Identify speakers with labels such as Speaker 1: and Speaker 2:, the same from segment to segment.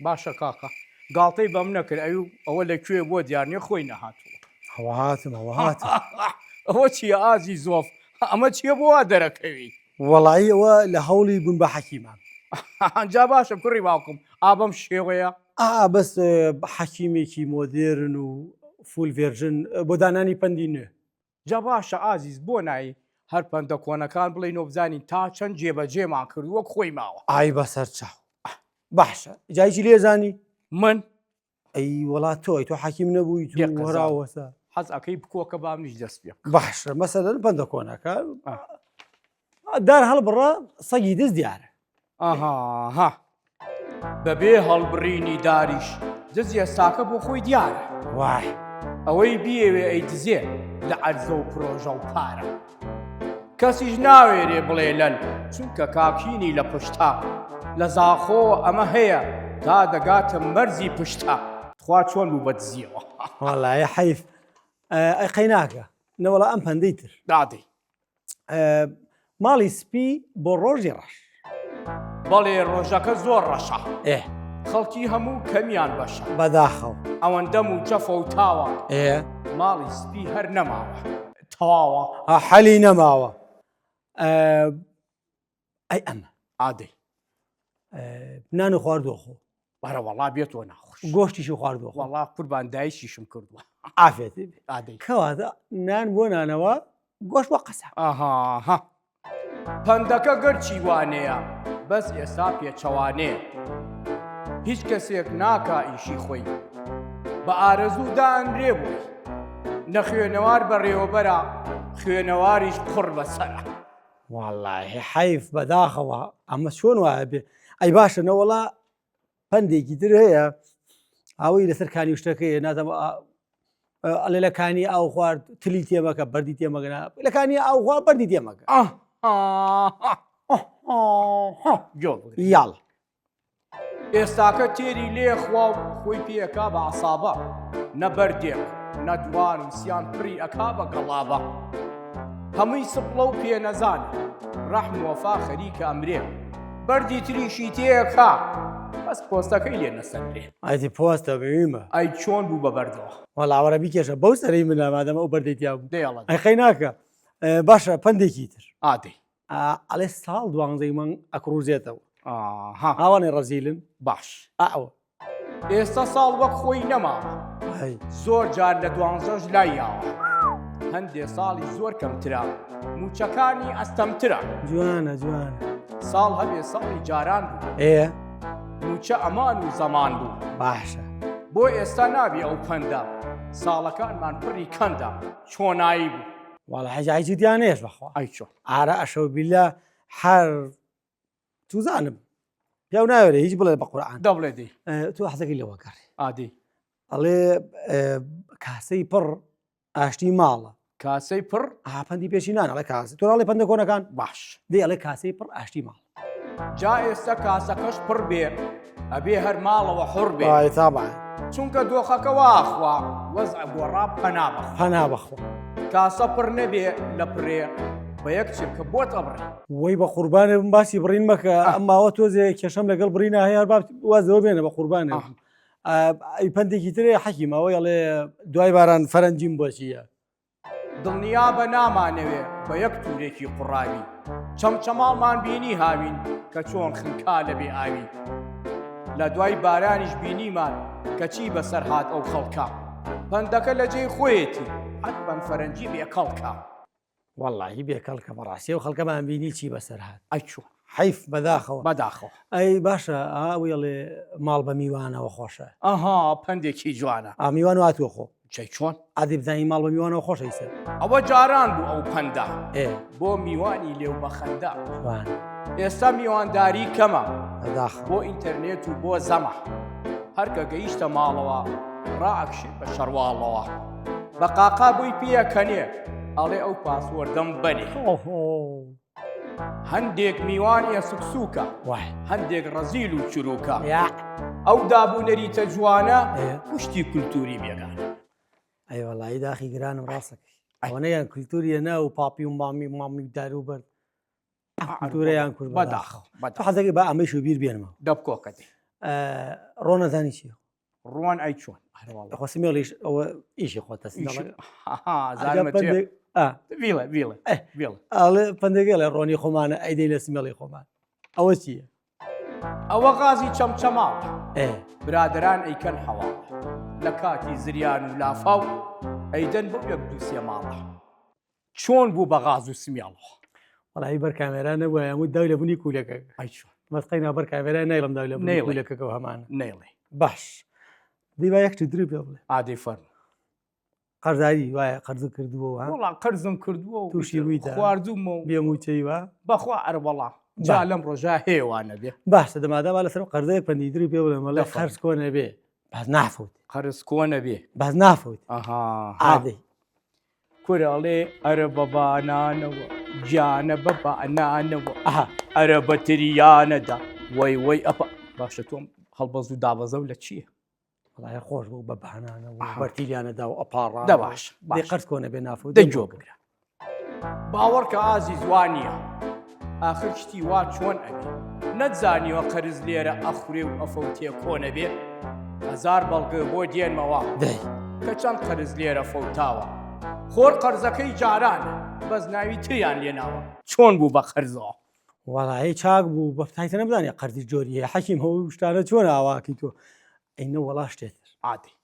Speaker 1: باشە کاکە گاڵتەی بەم نەکرد ئەوی ئەوە لە کوێ بۆ دیار نیە خۆی نەهاتووە.
Speaker 2: ئەوە هاتم ئەوە هاتم.
Speaker 1: ئەوە چیە ئازی زۆف ئەمە چیە بۆ وا دەرەکەوی.
Speaker 2: وەڵایی ئەوە لە هەوڵی بوون بە حەکیمان.
Speaker 1: جا باشە کوڕی باوکم ئا بەم شێوەیە.
Speaker 2: ئا بەس حەکیمێکی مۆدێرن و full version بۆ دانانی پەندی نوێ.
Speaker 1: جا باشە ئازیز بۆ نای هەر پەندە کۆنەکان بڵێین و بزانین تا چەند جێبەجێمان کرد وەک خۆی ماوە.
Speaker 2: ئای بەسەر چاو باشە جا هیچی لێ زانی؟
Speaker 1: من؟
Speaker 2: ئەی وەڵا تۆ ئەی تۆ حەکیم نەبووی تو
Speaker 1: بێ قەزا.
Speaker 2: هەراوەسە
Speaker 1: حەز ئەکەی بکۆکە با منیش دەست پێ بکەم.
Speaker 2: باشە مەسەلەن پەندە کۆنەکە دار هەڵبڕە سەگی دز دیارە.
Speaker 1: ئەها بەبێ هەڵبڕینی داریش دز ئێستاکە بۆ خۆی دیارە.
Speaker 2: وای.
Speaker 1: ئەوەی بیەوێ ئەیدزێ لە عەرزە و پرۆژە و پارە. کەسیش ناوێرێ بڵێ لەل چونکە کاکینی لە پشتە. لە زاخۆ ئەمە هەیە تا دەگاتە مەرزی پشتە. تخوا چۆن بوو بە دزیەوە.
Speaker 2: وەڵایی حەیف. ئەی قەیناکە. نەوەڵا ئەم پەندەی تر.
Speaker 1: دادەی.
Speaker 2: ماڵی سپی بۆ ڕۆژی ڕەش.
Speaker 1: بەڵێ ڕۆژەکە زۆر ڕەشە.
Speaker 2: ئێ.
Speaker 1: خەڵکی هەموو کەمیان بەشە.
Speaker 2: بەداخەوە.
Speaker 1: ئەوەندە مووچە فەوتاوە.
Speaker 2: ئێ.
Speaker 1: ماڵی سپی هەر نەماوە. تەواوە.
Speaker 2: حەلی نەماوە. ئەی ئەمە.
Speaker 1: ئادەی.
Speaker 2: نان و خواردووە خۆ.
Speaker 1: بەرە وەڵا بێ تۆ ناخۆش.
Speaker 2: گۆشتیشی خواردووە.
Speaker 1: وەڵا قوربان دایکیشم کردووە.
Speaker 2: عافێت.
Speaker 1: ئادەی.
Speaker 2: کەواتە نان بۆ نانەوە گۆشت بۆ قەساب.
Speaker 1: ئاها. پەندەکە گەرچی وانەیە بەس ئێستا پێچەوانەیە. هیچ کەسێک ناکا ئیشی خۆی بە ئارەزوو دانرێ بۆی. نەخوێنەوار بەڕێوەبەرە خوێنەواریش قوڕ بەسەرە.
Speaker 2: وەڵاهی حەیف بەداخەوە ئەمە چۆن وایە بێ ئەی باشە نەوەڵا پەندێکی تر هەیە ئەوەی لەسەر کانی شتەکەی نازم ئەڵێ لە کانی ئاو خوارد تلی تێمەکە بەردی تێمەگەنا لە کانی ئاو خوارد بەردی تێمەکە یاڵ
Speaker 1: ئێستاکە تێری لێ خوا و خۆی پێ ئەکا بە عەسابە، نە بەردێک، نە دوان و سیان پڕی ئەکا بە گەڵابە. هەمووی سپڵە و پێنەزانە، ڕەحم وەفا خەریکە ئەمرێ. بەردی تریشی تێ ئەکا، بەس پۆستەکەی لێ نەسەنرێ.
Speaker 2: ئەدی پۆستە بویمە.
Speaker 1: ئەی چۆن بوو بە بەردەوە؟
Speaker 2: وەڵا وەرە بیکێشە بەو سەرەی منە مادەم ئەو بەردەی تیا بوو.
Speaker 1: دەی ئەڵێ.
Speaker 2: ئەی قەی ناکا. باشە پەندێکی تر.
Speaker 1: ئادەی.
Speaker 2: ئەڵێ ساڵ دوانزەی مانگ ئەکڕوزێتەوە.
Speaker 1: ئاها.
Speaker 2: ئاوانەی ڕەزیلن؟
Speaker 1: باش.
Speaker 2: ئەوە.
Speaker 1: ئێستا ساڵ وەک خۆی نەماوە. زۆر جار لە دوانزەش لای یاوە. هەندێ ساڵی زۆر کەمترە. مووچەکانی ئەستەمترە.
Speaker 2: جوانە جوانە.
Speaker 1: ساڵ هەبێ ساڵی جاران بوو.
Speaker 2: ئێ.
Speaker 1: مووچە ئەمان و زەمان بوو.
Speaker 2: باشە.
Speaker 1: بۆ ئێستا نابی ئەو پەندە. ساڵەکانمان پڕی کەندە. چۆنایی بوو.
Speaker 2: وەڵا حەجی ئای جدیانەیەش بەخوا.
Speaker 1: ئەی چۆن؟
Speaker 2: ئارە ئەشەو بیلا هەر توزانم پیاو ناوێرێ هیچ بڵێ بە قورئان.
Speaker 1: دەبڵێ دی.
Speaker 2: تۆ حەزەکەی لەوە گەڕێ.
Speaker 1: ئادی.
Speaker 2: ئەڵێ کاسەی پڕ ئاشتی ماڵە.
Speaker 1: کاسەی پڕ؟
Speaker 2: ئا پەندی پێشینان ئەڵێ کاسە تۆ ئەڵێ پەندە کۆنەکان؟
Speaker 1: باش.
Speaker 2: دەی ئەڵێ کاسەی پڕ ئاشتی ماڵ.
Speaker 1: جا ئێستا کاسەکەش پڕ بێ ئەبێ هەر ماڵەوە حوڕ بێ.
Speaker 2: ئای تابعا.
Speaker 1: چونکە دۆخەکە وا ئەخوا وەزع گۆڕا پەنا بەخوا.
Speaker 2: پەنا بەخوا.
Speaker 1: کاسە پڕ نەبێ لە پڕێ بە یەک چرکە بۆت ئەبڕێ.
Speaker 2: وەی بە قوربانێ بم باسی بڕین مەکە ئەم ماوە تۆزێ کێشەم لەگەڵ بڕینا هەیە هەر با واز لەوە بێنە بە قوربانێ بم. ئەی پەندێکی ترێ حەکیم ئەوەی ئەڵێ دوای باران فەرەنجیم بۆچییە؟
Speaker 1: دڵنیابە نامانەوێ بە یەک تورێکی قوڕاوی چەمچەماڵمان بینی هاوین کە چۆن خنکا لە بێ ئاوی لە دوای بارانیش بینیمان کە چی بەسەر هات ئەو خەڵکە پەندەکە لە جێی خۆیەتی حەتمەن فەرەنجی بێ کەڵکە.
Speaker 2: وەڵاهی بێ کەڵکە بەڕاستی ئەو خەڵکەمان بینی چی بەسەر هات.
Speaker 1: ئەی چۆن؟
Speaker 2: حەیف بەداخەوە.
Speaker 1: بەداخەوە.
Speaker 2: ئەی باشە ئەوەی ئەڵێ ماڵ بە میوانەوە خۆشە.
Speaker 1: ئەها پەندێکی جوانە.
Speaker 2: ئا میوان هاتووە خۆ.
Speaker 1: چەی چۆن؟
Speaker 2: ئادی بزانی ماڵ بە میوانەوە خۆشە ئیسە.
Speaker 1: ئەوە جاران بوو ئەو پەندە.
Speaker 2: ئێ.
Speaker 1: بۆ میوانی لێو بە خەندە.
Speaker 2: جوان.
Speaker 1: ئێستا میوانداری کەمە.
Speaker 2: بەداخەوە.
Speaker 1: بۆ ئینتەرنێت و بۆ زەمە. هەر کە گەیشتە ماڵەوە ڕائەکشێ بە شەرواڵەوە. بە قاقا بۆی پێئەکەنێ ئەڵێ ئەو پاسوۆردەم بەنێ.
Speaker 2: ئۆهۆ.
Speaker 1: هەندێک میوان ئێسک سووکە
Speaker 2: وای.
Speaker 1: هەندێک ڕەزیل و چرووکە.
Speaker 2: یا.
Speaker 1: ئەو داب و نەریتە جوانە
Speaker 2: ئێ.
Speaker 1: کوشتی کولتووری بێگانە.
Speaker 2: ئەی وەڵایی داخی گرانم ڕاستەکەی. ئەوەنەیان کولتووریە نا و پاپی و مامی و مامی و دار و بەرد. کولتوورەیان کورد
Speaker 1: بەداخەوە.
Speaker 2: تۆ حەزەکەی با ئەمەیش و بیر بێنمەوە.
Speaker 1: دەبکۆکە دێ.
Speaker 2: ڕۆنەزانی چیە؟
Speaker 1: ڕوان ئەی چۆن
Speaker 2: خۆ سمێڵیش ئەوە ئیشی خۆتە ئەڵێ پندێکڵێ ڕۆنی خۆمانە ئەیدەی لە سمێڵی خۆمان ئەوە چییە؟
Speaker 1: ئەوە غازی چەمچەماڵ برادران ئەیکەن حەواڵ لە کاتی زریان و لافاو ئەیدەن بۆ یەک دووسێ ماڵە چۆن بوو بە غاز و سمیاڵەوە؟
Speaker 2: وەڵی بەر کامێرا نەبووە وت داوی لە بنی کوولەکە
Speaker 1: ئەی چۆن
Speaker 2: مەسقەی نا بەر کامێرا نایڵم داوی لە بنی
Speaker 1: نەیڵێ.
Speaker 2: کوولەکەکەەوە هەمانە
Speaker 1: نەیڵێ
Speaker 2: باش دی با یەک شتی تری پێ بڵێ
Speaker 1: ئادەی فەرموو
Speaker 2: قەرزاری وایە قەرز کردووە ها؟
Speaker 1: وەڵا قەرزم کردووە و
Speaker 2: تووشی
Speaker 1: ئیتر
Speaker 2: بوویتە؟
Speaker 1: خواردوومە و
Speaker 2: بێ مووچەی وا
Speaker 1: بەخوا ئەرەوەڵا جا
Speaker 2: با.
Speaker 1: لەم ڕۆژا هەیە وا نەبێ
Speaker 2: باشە دەمادا با لەسەر قەرزەیەک پەندی تری پێ بڵێم وەڵێ
Speaker 1: دەفەرموو.
Speaker 2: قەرز کۆ نەبێ باز نافەوت
Speaker 1: قەرز کۆ نەبێ
Speaker 2: باز نافەوت
Speaker 1: ئەها
Speaker 2: ئادەی
Speaker 1: کورە ئەڵێ ئەرە بە بانانەوە گیانە بە بانانەوە
Speaker 2: ئەها
Speaker 1: ئەرە بە تریانەدا وەی وەی ئەپا باشە تۆم هەڵبەز و دابەزە و لە چییە؟
Speaker 2: وەڵای خۆش بوو بە بانانەوە
Speaker 1: ئەها.
Speaker 2: بەرتیلیانەدا و ئەپاڕا
Speaker 1: دە باش
Speaker 2: دەی
Speaker 1: باش
Speaker 2: قەرز کۆ نەبێ نافەوت
Speaker 1: دە گوێ بگرە باوەڕکە ئازیز وا نییە ئاخر شتی وا چۆن ئەبێ نەتزانیوە قەرز لێرە ئەخورێ و ئەفەوتێ کۆ نەبێ هەزار بەڵگە بۆ دێنمەوە
Speaker 2: دەی
Speaker 1: کە چەند قەرز لێرە فەوتاوە خۆر قەرزەکەی جارانە بەس ناوی تریان لێناوە چۆن بوو بە قەرزەوە
Speaker 2: وەڵایی چاک بوو بە تایتە نەبزانانی قەرزی جۆری هەیە حەکیم هەو شتانە چۆن ئاواکی تۆ ئەینە وەڵا شتێتر
Speaker 1: عادی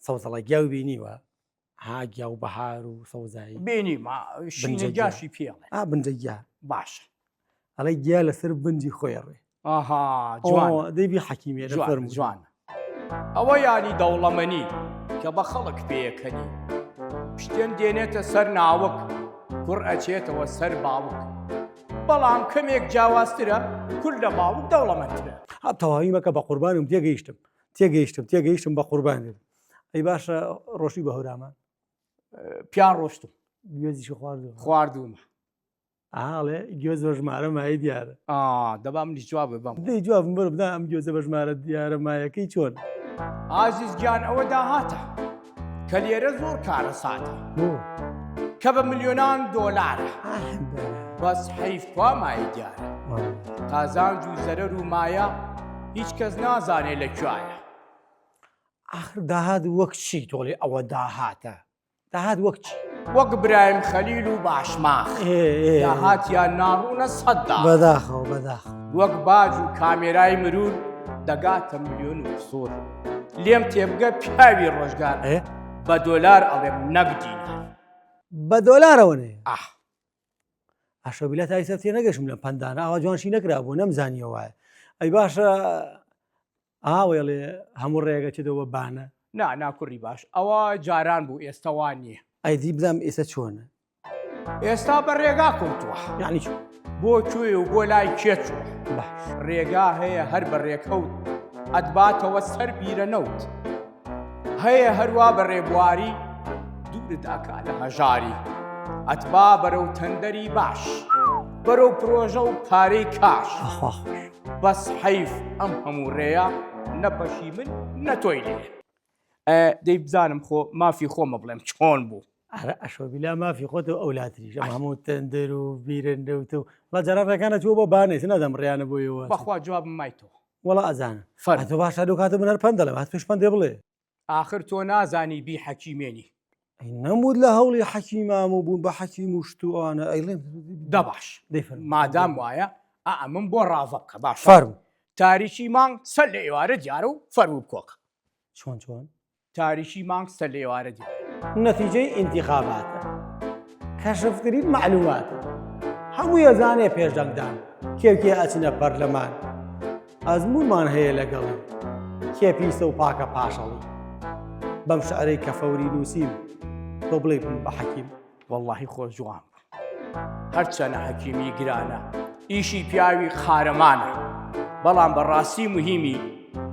Speaker 2: سەوزەڵە گیاو بینیوە ها گیا و بەهار و سەوزایی
Speaker 1: بینی ما شینە
Speaker 2: بنجە
Speaker 1: گیاشی پێڵێ
Speaker 2: ئا بنجە گیا
Speaker 1: باشە
Speaker 2: ئەڵێ گیا لەسەر بنجی خۆی ڕێ
Speaker 1: ئاها جوان
Speaker 2: دەی حەکیمێ
Speaker 1: جوان
Speaker 2: فەرموو
Speaker 1: جوان ئەوە یانی دەوڵەمەنی کە بە خەڵک پێیەکەنی پشتێن دێنێتە سەر ناوک کوڕ ئەچێتەوە سەر باوک بەڵام کەمێک جیاوازترە کور لە باوک دەوڵەمەندترە
Speaker 2: ها تەواوی مەکە بە قوربانم تێگەیشتم تێگەیشتم تێگەیشتم بە قوربانێت ئەی باشە ڕۆشی بە هەورامان
Speaker 1: پیان ڕۆشتم
Speaker 2: گوێزیشی خواردووە
Speaker 1: خواردوومە
Speaker 2: ئاڵێ گوێز بە ژمارە مایە دیارە
Speaker 1: دەبا منیش جواب بەم
Speaker 2: دەی جوابم بەرم دا ئەم گوێزە بە ژمارە دیارە مایەکەی چۆن
Speaker 1: ئازیز گیان ئەوە داهاتە کە لێرە زۆر کارەساتە کە بە ملیۆنان دۆلارە بەس حەیف کوا مایە دیارە قازانج و زەرەر و مایە هیچ کەس نازانێ لە کوایە.
Speaker 2: ئاخر داهات وەک چی تۆڵێ ئەوە داهاتە داهات وەک چی؟
Speaker 1: وەک برایم خەلیل و باشماخ داهاتیان ناڕوونە سەددا
Speaker 2: بەداخەوە بەداخەوە
Speaker 1: وەک باج و کامێرای مرور دەگاتە ملیۆن و قسوور لێم تێبگە پیاوی ڕۆژگار بە دۆلار ئەڵێم نەک دینار
Speaker 2: بە دۆلارەوە نێ
Speaker 1: ئاه
Speaker 2: ئاشەبیلا تا ئیستا تێنەگەشم لەم پەندانە ئاوا جوانشی نەکرابوو نەمزانیەوە وایە ئەی باشە ئاوێڵێ هەموو ڕێگە چێتەوە بانە
Speaker 1: نا ناکوڕی باش ئەوە جاران بوو ئێستا وا نییە
Speaker 2: ئەیدی بزانم ئێستا چۆنە
Speaker 1: ئێستا بە ڕێگا کەوتووە
Speaker 2: یعنی چۆن
Speaker 1: بۆ کوێ و بۆ لای کێ چووە
Speaker 2: باش
Speaker 1: ڕێگا هەیە هەر بە ڕێکەوت ئەتباتەوە سەر بیرە نەوت هەیە هەروا بە ڕێبواری دوورت ئەکا لە هەژاری ئەتبا بەرەو تەندەری باش بەرەو پرۆژە و پارەی کاش
Speaker 2: ئەخوا خۆش
Speaker 1: بەس حەیف ئەم هەموو ڕێیە نە بەشی من نە تۆی لێ دەی بزانم خۆ مافی خۆمە بڵێم چۆن بوو
Speaker 2: ئەرە ئەشۆبیلا مافی خۆت و ئەولاتریش ئەم هەموو تەندەر و بیرەندەوتە و وڵا جاران ڕێکانە چووە بۆ بانێ نادەم ڕیانە بۆیەوە
Speaker 1: بەخوا جوابم مایتەوە
Speaker 2: وەڵا ئەزانم
Speaker 1: فەرموو.
Speaker 2: تۆ باشە لەو کاتە من هەر پەند دەڵێم هەر تۆش پەندێ بڵێ.
Speaker 1: ئاخر تۆ نازانی بی حەکیمێنی.
Speaker 2: ئەی نەموت لە هەوڵی حەکیمام و بوون بە حەکیم و شت و ئەوانە ئەیڵێم
Speaker 1: دە باش
Speaker 2: دەی فەرموو.
Speaker 1: مادام وایە ئا ئەمن بۆ ڕاڤە بکە باشە
Speaker 2: فەرموو.
Speaker 1: تاریکی مانگ سەر لە ئێوارە دیارە و فەرموو بکۆکە.
Speaker 2: چۆن چۆن؟
Speaker 1: تاریکی مانگ سەر لە ئێوارە دیارە.
Speaker 2: نەتیجەی ئینتیخاباتە کەشفترین مەعلوماتە هەمووی ئەزانێ پێش دەنگدان کێ و کێ ئەچنە پەرلەمان ئەزموونمان هەیە لەگەڵی کێ پیسە و پاکە پاشەڵی بەم شعرەی کە فەوری نووسیم تۆ بڵێ بم بە حەکیم
Speaker 1: وەڵڵاهی خۆ جوان بوو هەرچەنە حەکیمی گرانە ئیشی پیاوی قارەمانە بەڵام بەڕاستی مهیمی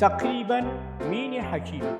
Speaker 1: تەقریبەن مینی حەکیمی.